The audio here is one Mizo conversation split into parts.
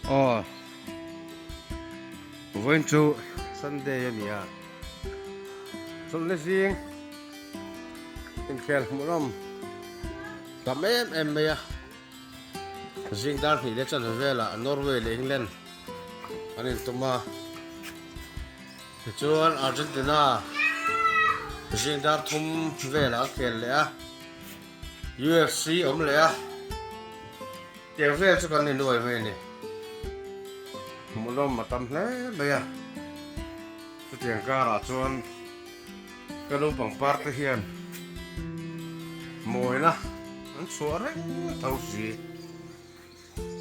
Aw vawiin chu Sunday a ni a, chawlhna zing inkhel hmuhnawm tam em em mai a, zing dar hnih leh chanve velah Norway leh England an intum a, tichuan Argentina zing dar thum velah an khel leh a. UFC awm leh a, tiang vel chu kan innuai mai a ni. Hmuhnawm a tam hle mai a, chutiang karah chuan ka nu pangpar te hian mawina an chhuah reng tho si.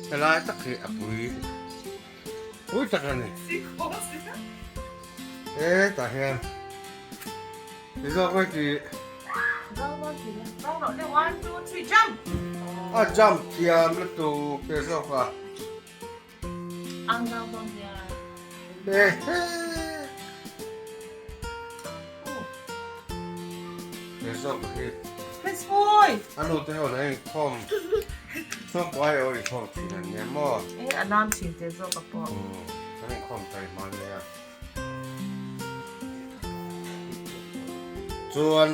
Helai tak hi a pui pui tak a ni. Hetah hian ti zawk mai tih. A jump thiam lutuk te zawk a. He zawk hi a nu te ho nen inkhawm chhungkua hi aw inkhawm thin an nia maw? E a lam thin te zawk a pawh. Kan inkhawm tai hma nia. Chuan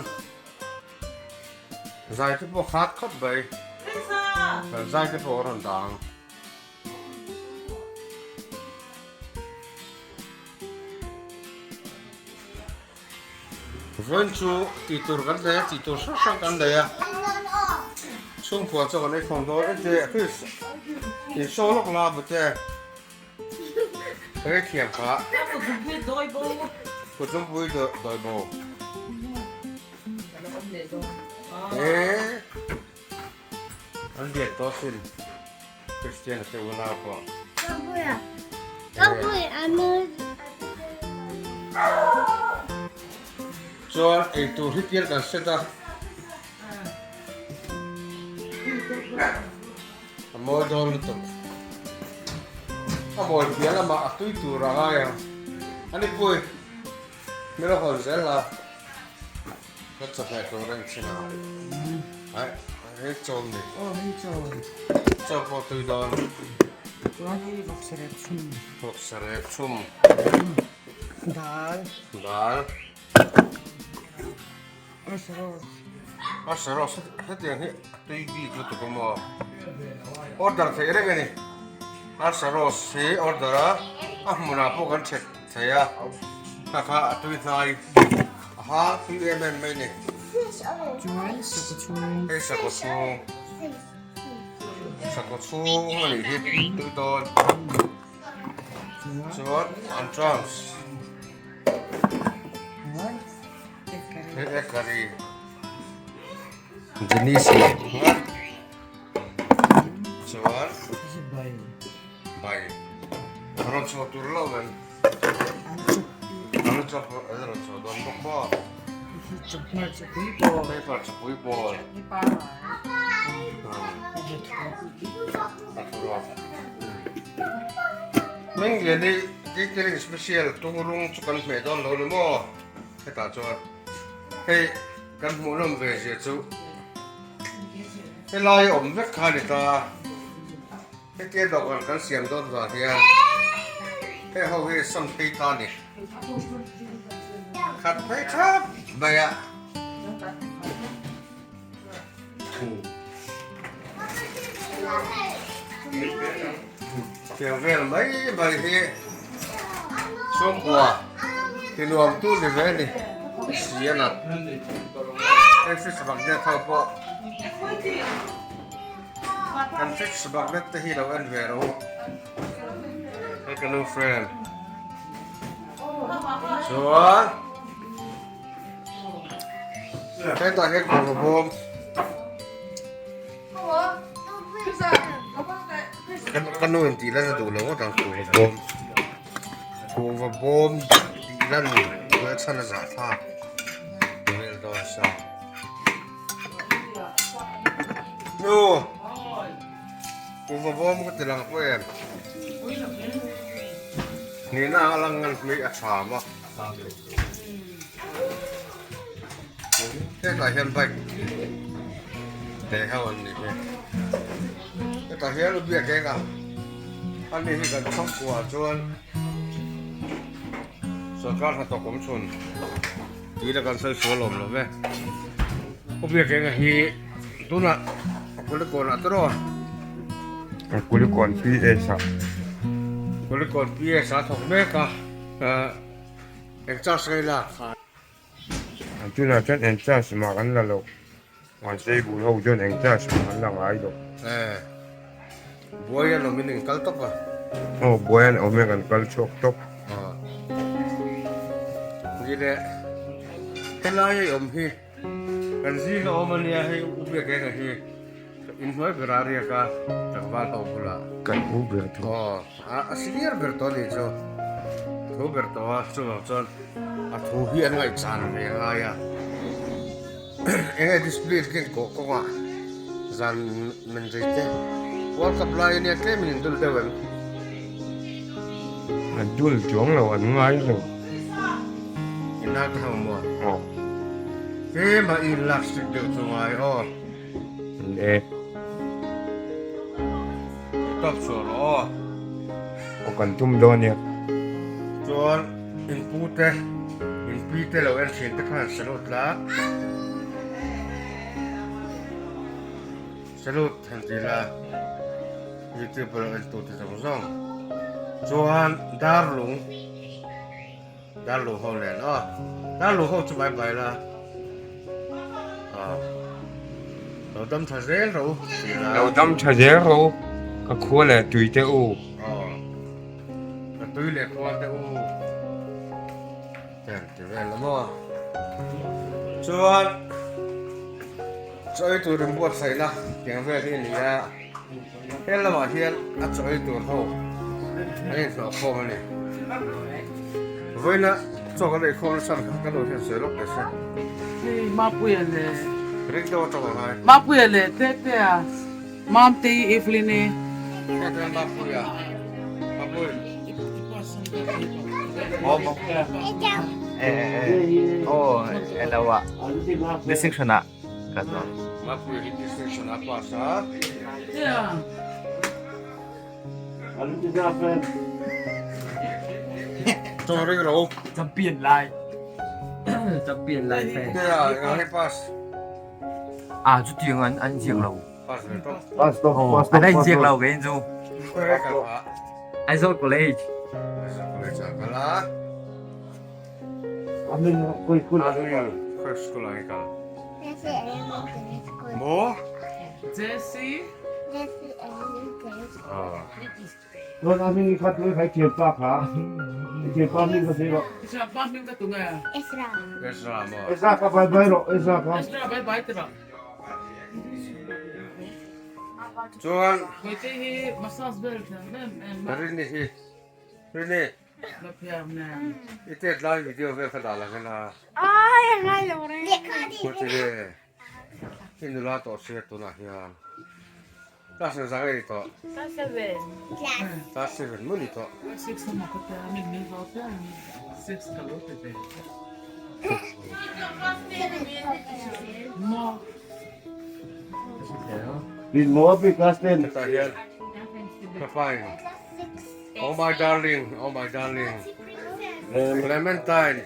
zai te pawh khat khawp mai. Kan zai te pawh a rawn dang. Vawiin chu tih tur kan nei a, tih tur hrang hrang kan nei a, chhungkua chu kan ei khawm dawn ente Chris in show lawk la bute ka hrethiam kha kutzumpui dawi bo e an lian tawh sin. Christian te unau pawh. Chuan eitur hi pial kan set a. A mawi dawn lutuk. A mawi piah lamah a tui tur a ngai ang. Ani pui hmel a hawn zel a. Ka chawhmeh tur a inchhin a. Ai hei chaw ni. Aw hei chaw. Chaw pawh tui dawn. Chuan hei vawksarep chhum. Vawksarep chhum. Dal. Dal. Arsaros. Arsaros hetiang hi a tui bik lutuk a maw. Order theih reng a ni. Arsaros hi order a a hmunah pawh kan chhek thei a. Kha kha a tui hnai. Aha tui em em mai ni. Chuan sakhaw chhung. Hei sakhaw chhung. Sakhaw chhung a nih hi tui dawn. Chuan entrance. Hei egg curry. Denise Chuan bai. Rawn chhuah tur lo em. An chawp an rawn chhuah dawn bawk maw? Chawhmeh chawpui bawl. Paper chawpui bawl. Hming lian hi catering special tungurung chu kan hmeh dawn lo ni maw? Hetah chuan hei kan hmuhnawm ve zia chu helai awm vek kha a ni ta. Hetia dawhkan kan siam dawn vang hian hei ho hi sam phei ta a ni. Khat phei thap mai a. Tiang vel mai mai hi chhungkua ti nuam tu ni ve a ni. Si a nat. Hei fish magnet ho pawh. Kan fix magnet te hi lo en ve ro hei ka nu friend chuan hetah hian kawr bawm ka nu in tih lan a duh lo ngawt ang kuhva bawm kuhva bawm tih lan chhan a zahthlak vel dawn sa. Nu, kuhva bawm ka ti lang pawh em? Nihna a lang ngan hmei a tham a. Hetah hian bike te ho an ni hi. Hetah hian u biak eng a. Ani hi kan chhawngkuah chuan sorkar hnathawk awm chhun tih la kan sawi sual awm lo ve. Pu Biakenga hi tunah Kulikawn ah te rawh. Kulikawn PS ah. Kulikawn PS ah a thawk mek a, eng charge nge i lak? Tunah chuan eng charge mah kan la lo. Mahse bul ho chuan eng charge mah an la ngai lo. Eh, buai an awmin in kal tawp a. Aw, buai an awm in kan kal chhuak tawp. Aw. Ni le, helai a awm hi kan zing a awm a nia hei u biak eng a hi inhnuai ber a riak a tlangval ho bulah. Kan u ber thu. Aw, a senior ber tawh a nih chu. Thu ber tawh a, chuvang chuan a thu hi an ngaihchan ve a ngai a. Enge display ken kawh kawngah zan men rei te World Cup lai ania tlem in dul deuh em? An dul chuang lo an ngai reng. In lak te hang maw? Aw. Tlem a in lak strict deuh chu ngai aw. Ni e. Tawp chhuah rawh aw. Aw kan tum dawn nia. Chuan in pu te in pi te lo en thin te khan salute la salute han ti la youtuber lo en tu te zawng zawng chuan darlung darlung ho nen aw darlung ho chu bai bai la aw lo dam tha zel ro ti la lo dam tha zel ro ka khua leh tui te u aw Ka tui leh kual te u ten ti vel la maw. Chuan chaw ei tur inbuatsaihna tiang vel hi a ni a, he lamah hian a chaw ei tur ho an inhlawh khawm a ni. Vawiina chaw kan ei khawm nasa kha ka nu hian sawi lawk teh se. Hei Mapuia leh Ring deuh atang a ngai. Mapuia leh Tetea. Mamtei Evelyn-i. Champion lai Champion lai fan. Ah chutiang an an ziak lo. An in ziak lo kei chu. Aizawl College. Jesse. Chuan a hming i khat lui kha i thianpa kha i thianpa hming kha sawi rawh. I thianpa hming ka tu nge? Ezra. Ezra maw? Ezra kha bye bye rawh Ezra kha. Ezra bye bye ti rawh. Chuan. Vawiite hi massage vel thiam em em a. Rini hi Rini. La phiar nen. I tet lai video vel kha dah lang ila. Ai a ngai lo reng. Khaw che i nula tawh sia tunah hian. Class engzah nge ni tawh? Class 7. Class 7 maw ni tawh? Class 6 lamah ka tel a, min min vau piang in 6 ka lo ti ve. Maw. Min maw pi class 10. Hetah hian ka pa in Oh my darling, oh my darling Clementine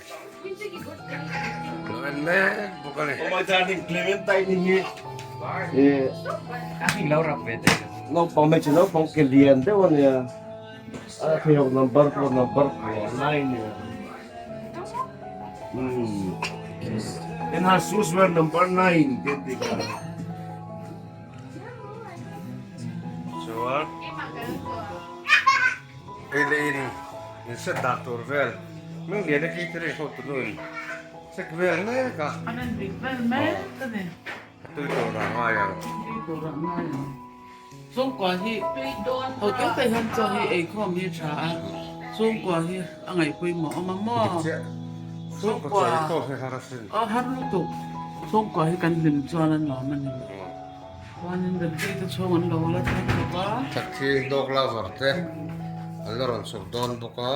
Lo en mek bawk a ni. Oh my darling Clementine hi naupang hmeichhe naupang ke lian deuh a nia a pheikhawk number pawh number pawh 9 nia umm in her shoes were number 9 te an ti kha. Chuan ei leh in in set dah tur vel hming lian a catering ho tu nu in check vel mek a. An en dik vel mek a ni. A tui tur ah ngai ang. Tui tur ah ngai ang. Chhungkua hi hotel te hian chaw hi eikhawm hi tha a, chhungkua hi a ngaihpawimawh awm a maw? Dik chiah. Chhungkua chaw eikhawm hi har asin. Aw har lutuk. Chhungkua hi kan hlim chuan a nuam a ni. Chuanin Remtei te chhung an lo la thleng bawk a. Thathi dog lover te an la rawn chhuk dawn bawk a.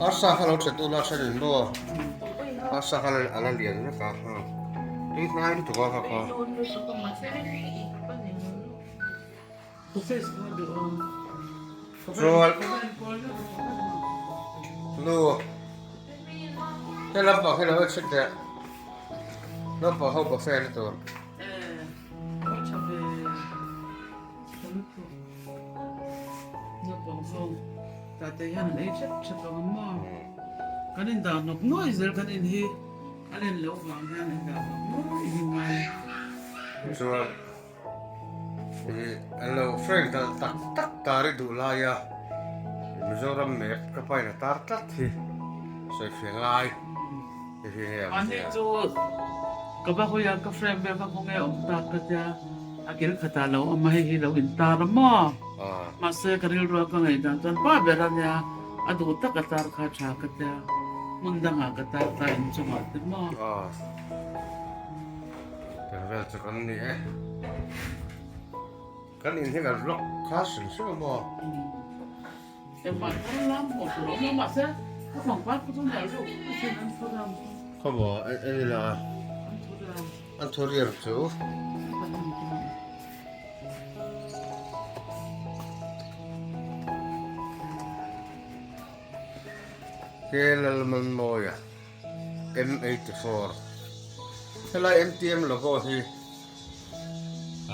Arsa kha lo that ula then in maw? Arsa kha a la lian vek a. Tui hnai lutuk a kha kha. Chuan nu he lampang hi lo en chhin teh naupang ho buffet na tur. Naupang ho tate hian an ei hrep hrep ang maw kan indah nawk nuai zel kan in hi a len loh vang hian indah nawk nuai hi ngai. Chuan Ih an lo frame dal tak tak tar i duh lai a, Mizoram map ka pain a tar tlat hi sawi fiah ngai hi hi nge ang Mahni chu ka va hawi a ka frame vel kha khawnge awm tak ka tia a kil khatah lo awm a hei hi lo in tar a maw mahse ka rilru a ka ngaihdan chuan pa ber a nia a duh tak a tar kha tha ka tia hmun dangah ka tar ta inchungah te maw. Tel vel chu kan ni e. Kan in hi kan vlog kha hrim hrim a maw? Engmah thar lam hmuh tur a awm lo mahse ka pangpar khu chu nalh luh ka hriat an thu ram. Khaw maw en ila an thu ram. An thu riam chu. Kelalmanmawia. M84 helai MTM logo hi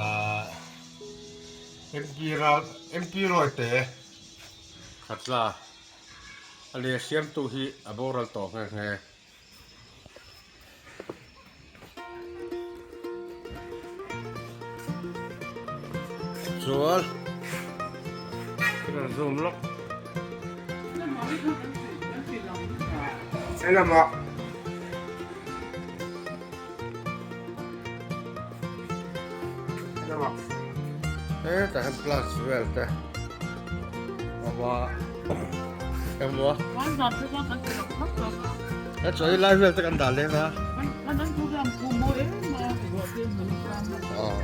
ahh MP ral MP Roy te khatla a leh siamtu hi a boral tawh nghe nghe. Chuan kan zoom lawk. Helamah helamah hetah hian plus vel te awm a engmaw he chaw hi lai vel te kan dah leng a aw.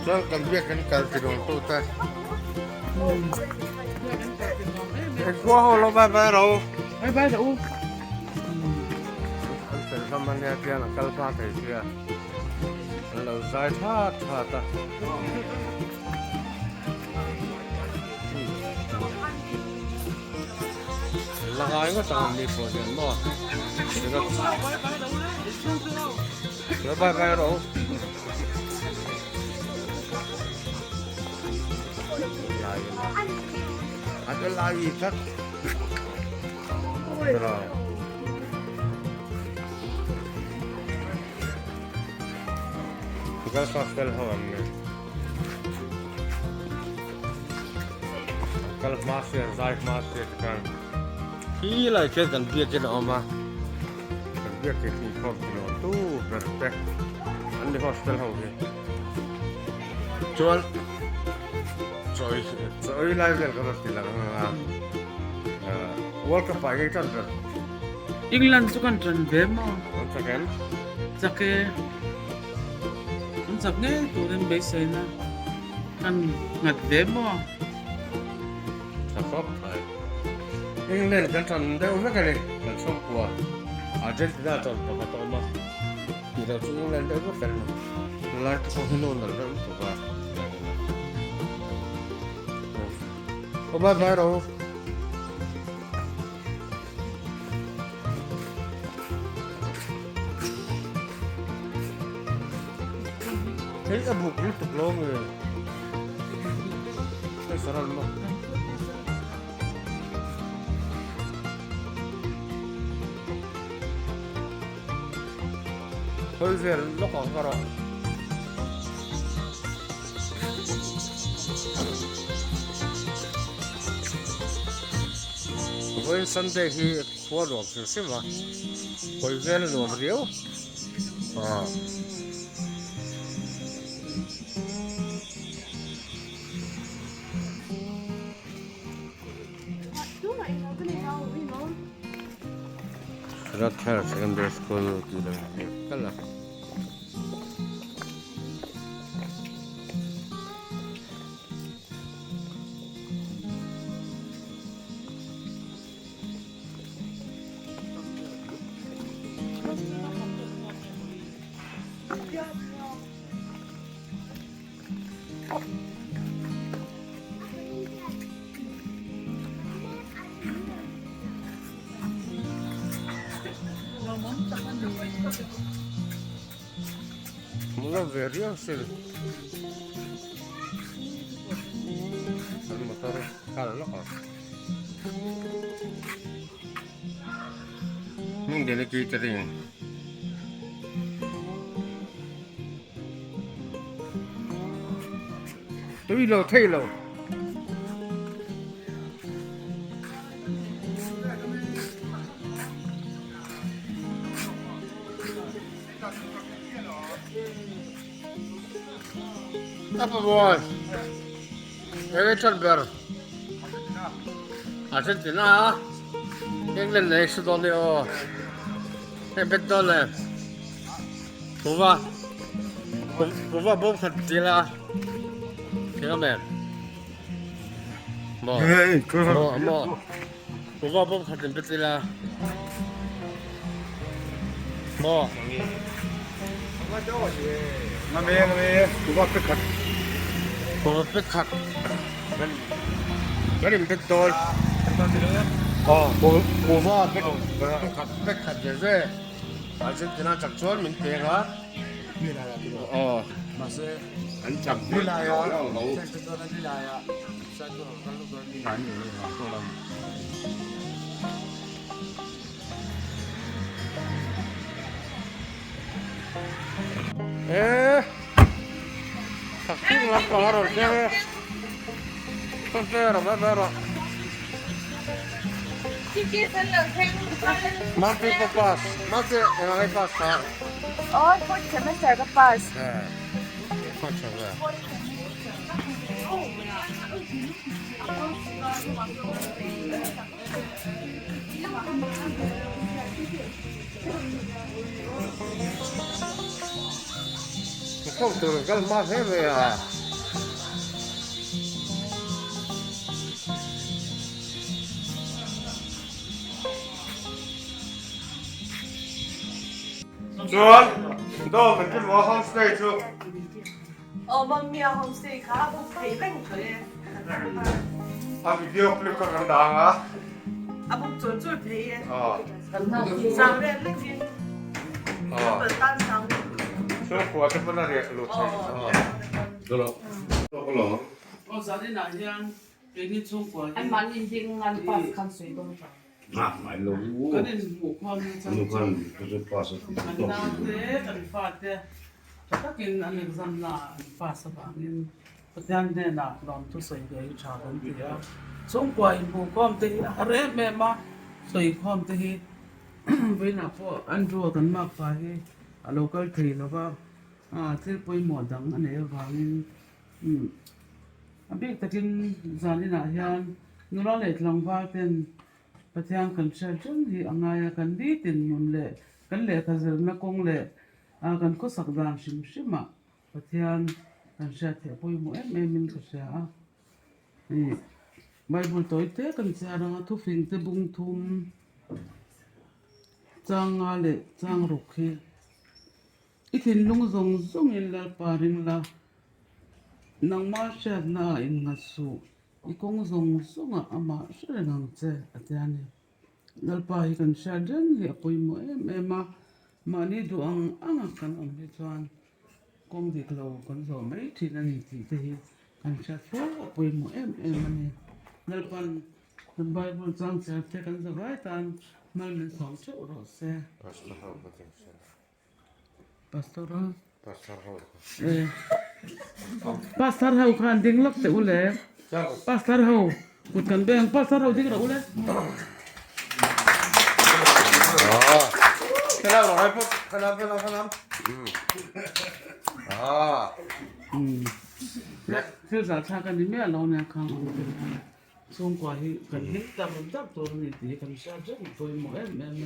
Chuan kan biak kan kal ti nuam tu te. Khua ho lo bye bye ro. Bye bye ro. An fel hlawm a nia tiang a kal hma thei sia. An lo zai that that a. La ngai ngawt ang mi pawh hian maw. Lo bye bye ro. A te lai tlat. Girls hostel ho an ni. Kal hma sia zai hma sia te khan khi lai khian kan biakin a awm a kan biakin hi inkhawm ti nuam tu ber te an ni hostel ho hi chuan chawi chawi lai vel kan rawn ti lang ang a world cup ah ngei tan ber England chu kan tan ve maw an chak em chak e An chak ngei turin beiseina kan nghat ve maw? Tha khawp mai. England kan tan deuh vek a ni, kan chhungkua Argentina tan pakhat a awm a, tih loh chu England deuh vek kan ni. Tunlai te pawh hi nu nalh reuh lutuk a. Aw bye bye ro. Hei a buk lutuk lo nge hei saral maw hawi vel lawk ang ka rawh. Vawiin Sunday hi khua nuam hrim hrim a, hawi vel a nuam riau a. Rat Higher Secondary School tih lang hi kal a. Hmuh ve riau sin. Kan motor kal lawk ang. Hming dene catering. Tui lo thei lo. Apa boy? Enge chan ber? Argentina England nei su dawn ni aw. Hei bet dawn le. Kuva kuva bawm khat ti la. Tinga men. Mo. Mo mo. Kuva bawm khat in bet ti la. Mo. Ngame ngame kuva pe khat. Kuva pe khat. Kan in bet dawn. Aw kuva pe khat pe khat ve ve. Argentina chak chuan min peng a. Aw. An chak E thak lampang a rawn thleng e ve rawh ve rawh Mate ka pass mate eng ang i pass kha Aw fourth semester ka pass e fourth semester Khawm tur kal hma hle mai a. Chuan dawm kan tlin maw homestay chu. Aw mummy a homestay kha a book thei reng tawh e. A video clip kha kan dah ang a. A book chur chur thei e. Sang vel lekin. Couple tan sang. Chhungkua te pawn a riah lut thei. Aw zaninah hian keini chhungkua hi. Anmahni hling an pass khan sawi dawn ta. Kan inhmuh khuam hi chang chu kan naute kan fate tha takin an exam na ah an pass avangin Pathian hnenah lawmthu sawi ve hi tha kan ti a. Chhungkua inhmuh khawm te hi a har em em a, sawi khawm te hi vawiinah pawh Andrew-a kan makpa hi a lo kal thei lo va, thil pawimawh dang a neih avangin A bik takin zan inah hian nula leh tlangval ten Pathian kan hriat reng hi a ngai a, kan nitin nun leh kan lehkha zirna kawng leh kan khawsak dan hrim hrimah Pathian kan hriat theih pawimawh em em in ka hria a. Bible tawi te kan chhiar ang a, thufing te bung thum chang nga leh chang ruk hi. I thinlung zawng zawngin Lalpa ring la, nangmah hriatna ah innghat suh, i kawng zawng zawngah amah hre reng ang che, a ti a ni. Lalpa hi kan hriat reng hi a pawimawh em em a, mahni duh ang anga kan awm hi chuan kawng dik lo kan zawh mai thin a ni tih te hi kan hriat fo a pawimawh em em a ni. Lalpa'n kan Bible changchhiar te kan zavai tan mal min sawm theuh rawh se. Pastor a. Pastor ho. Eh. Pastor ho khan ding lak te ule. Pastor ho kut kan beng pastor ho ding ra ule. Ah. Khalam rồi phút khalam khalam khalam. Ah. Thil za tha kan ni me lo ne khang ang te. Chhungkua hi kan hlim tak tak tur ani tih kan hriat reng pawimawh em em ani.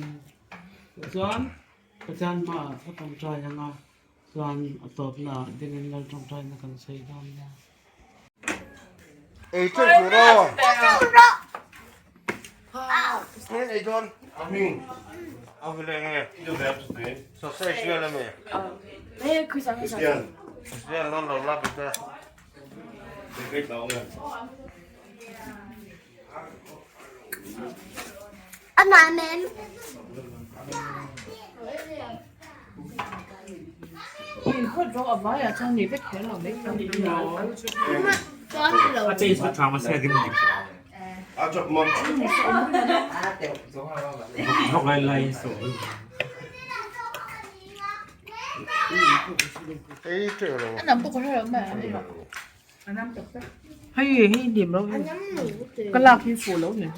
Chuan Pathian hmaah ka tawngtai ang a, chuan a tawpna ah dingin Lal tawngtaina kan sawi dawn nia. Ei teuh tur aw. Ngen ei dawn. A vile nge. Sausage vel a mi. Christian dawn lo la bute. Hei hei dim lo hei ka lak hi fuh lo ni.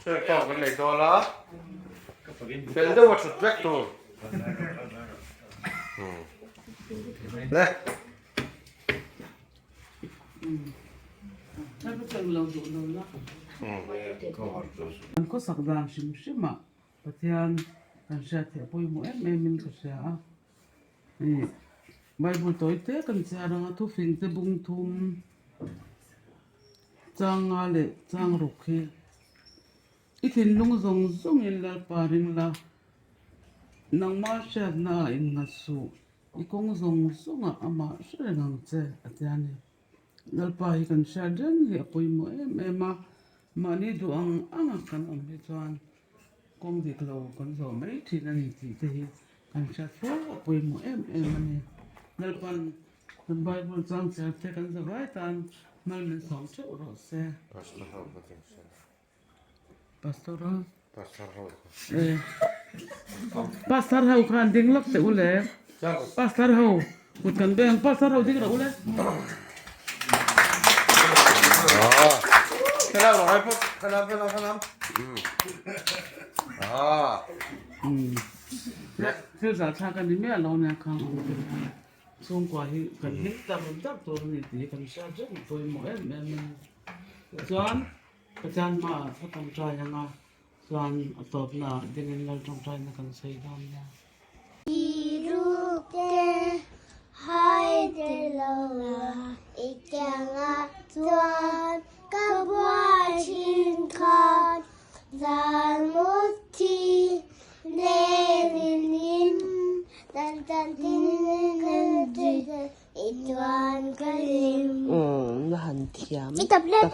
Kan nei dawn a, fel deuh a thut vek tur. Le. Kan khawsak dan hrim hrim ah Pathian kan hriat theih pawimawh em em in ka hria a, ih Bible tawi te kan chhiar ang a thufing te bung thum chang nga leh chang ruk hi i thinlung zawng zawng in Lalpa ring la nangmah hriatna ah innghat suh. I kawng zawng zawngah amah hre reng ang che a ti a ni. Lalpa hi kan hriat reng hi a pawimawh em em a, mahni duh ang anga kan awm hi chuan kawng dik lo kan zawh mai thin a ni tih te hi kan hriat fo a pawimawh em em a ni. Lalpa'n kan Bible chang chhiar te kan zavai tan mal min sawm theuh rawh se. Pastor ho Pastor ho eh Pastor ho khan ding lawk teh u le Pastor ho kut kan beng Pastor ho ding rawh u le Thlalak rawh hai phawt thlalak thlalak thlalak ah Thil zah thlak a ni miah lo nia khang ang te khan chhungkua hi kan hlim tak tak tur a ni tih hi kan hriat reng pawimawh em em a ni chuan Pathian hmaah ka tawngtai ang a, chuan a tawpnaah dingin Lal tawngtaina kan sawi dawn nia. I rukte hai te lo la, i kiangah chuan ka buai thin khan zan mut thi nen in tan tan tin tin tin i tuan ka lim. Umm la han thiam I tap leh.